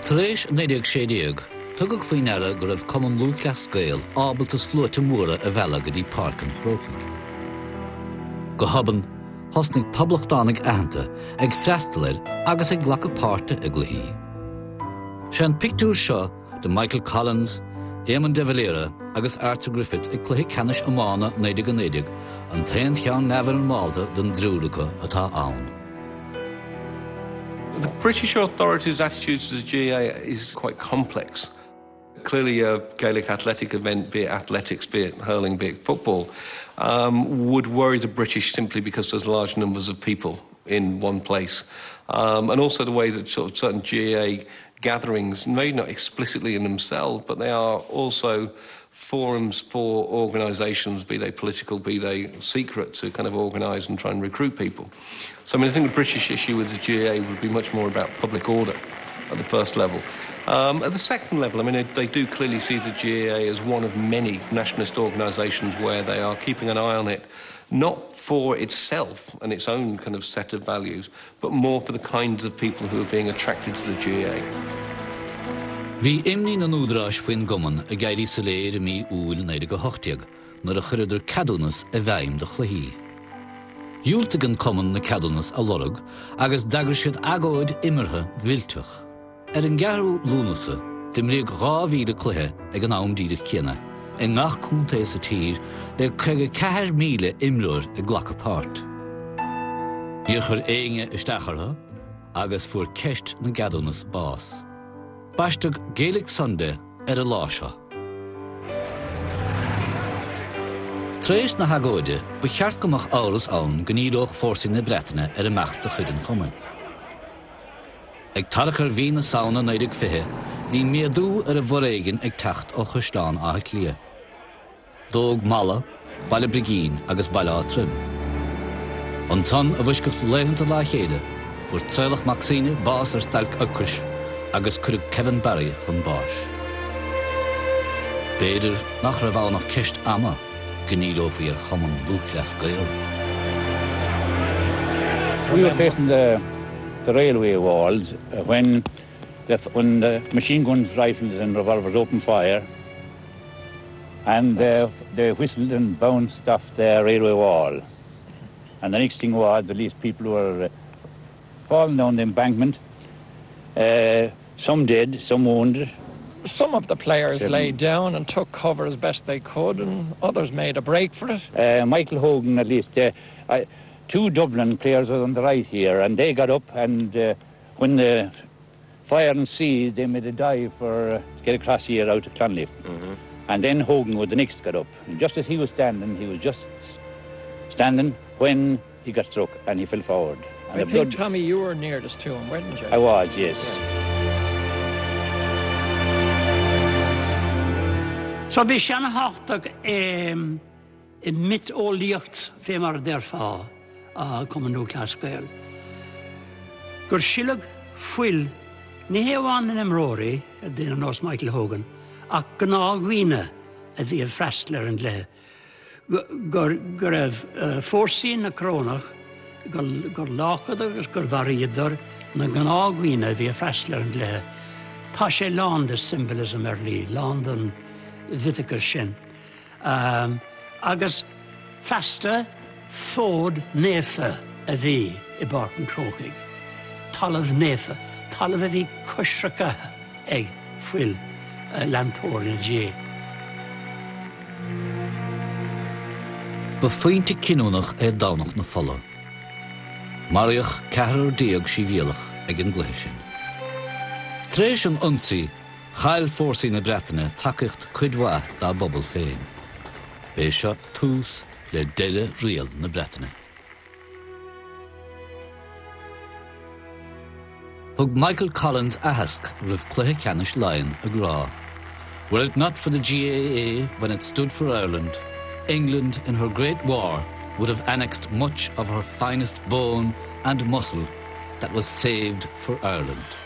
Tar éis 1916, tugadh faoi ndeara go raibh Cumann Lúthchleas Gael ábalta sluaite móra a mhealladh go dtí Páirc an Chrócaigh. Go hobann, thosnaigh poblachtánaigh aitheanta ag freastal air agus ag glacadh páirte i gcluichí. Sé an pictiúr seo de Michael Collins, Éamon de Valera agus Arthur Griffith ag Cluiche Ceannais Iomána 1919 an t-aon cheann neamhfhoirmeálta den dtriúr acu atá ann. The British authorities' attitude to the GAA is quite complex. Clearly a Gaelic athletic event, be it athletics, be it hurling, be it football, um, would worry the British simply because there's large numbers of people in one place. Um, and also the way that sort of certain GAA gatherings, maybe not explicitly in themselves, but they are also forums for organisations, be they political, be they secret, to kind of organise and try and recruit people. So I mean, I think the British issue with the GAA would be much more about public order at the first level. Um, at the second level, I mean, they, they do clearly see the GAA as one of many nationalist organisations where they are keeping an eye on it, not for itself and its own kind of set of values, but more for the kinds of people who are being attracted to the GAA. Bhí imní na n-údaráis faoin gcumann ag éirí soiléir i mí Iúil 1918 nuair a chuireadar ceadúnas i bhfeidhm do chluichí. Dhiúltaigh an cumann na ceadúnas a lorg agus d'eagraigh siad agóid imeartha mhillteach. Ar an gceathrú Lúnasa, d'imríodh 2,000 cluiche ag an am díreach céanna i ngach contae sa tír le 54,000 imreoir ag glacadh páirt. Níor chuir éinne isteach orthu agus fuair ceist na gceadúnas bás. Baisteadh Gaelic Sunday ar an lá seo. Tar éis na hagóide, ba cheart go mbeadh amhras ann go ndíreodh fórsaí na Breataine ar imeacht de chuid an chumainn. Ag tarrac ar mhí na Samhna 1920, bhí méadú ar an bhforéigean ag teacht ó Chaisleán Átha Cliath. Dódh Mala, Baile Brigín agus Baile Átha Troim. Ansan, i bhfoisceacht laethanta dá chéile, fuair Traolach Mac Suibhne bás ar stailc ocrais agus cuireadh Kevin Barry chun báis. B'fhéidir nach raibh ann ach ceist ama go ndíreofaí ar Chumann Lúthchleas Gael. We were facing the the railway walls when the when the machine guns, rifles and revolvers opened fire and they, they whistled and bounced off the railway wall. And the next thing was, at least people were falling down the embankment. Uh, some dead, some wounded. Some of the players lay down and took cover as best they could, and others made a break for it. Uh, Michael Hogan, at least, uh, I, two Dublin players were on the right here, and they got up and uh, when the fire and sea, they made a dive for uh, to get across here out of Clonliffe. Mm -hmm. And then Hogan was the next got up. And just as he was standing, he was just standing when he got struck and he fell forward. And I think, blood... Tommy, you were nearest to him, weren't you? I was, yes. Yeah. So bhí sé an-tábhachtach i miotaseolaíocht fé mar a déarfá, Cumann Lúthchleas Gael, gur sileadh fuil ní hé amháin na n-imreoirí, daoine ar nós Michael Hogan, ach gnáthdhaoine a bhí ag freastal ar an gcluiche, go raibh fórsaí na Corónach, gur láchadar agus gur mharaíodar na gnáthdhaoine a bhí ag freastal ar an gcluiche. Tá sé lán de symbolism ar shlí, lán den mhiotachas sin. Agus feasta, fód naofa a bhí i bPáirc an Chrócaigh, talamh naofa, talamh a bhí coisricthe ag fuil leantóirí na GAA. Ba phointe cinniúnach é Domhnach na Fola. Maraíodh 14 sibhialach ag an gcluiche sin. Tar éis an ionsaí, Chaill fórsaí na Breataine tacaíocht cuid mhaith dá bpobal féin. B'é seo tús le deireadh riail na Breataine. Thug Michael Collins aitheasc roimh cluiche ceannais Laighean ag rá, Were it not for the GAA when it stood for Ireland, England in her great war would have annexed much of her finest bone and muscle that was saved for Ireland.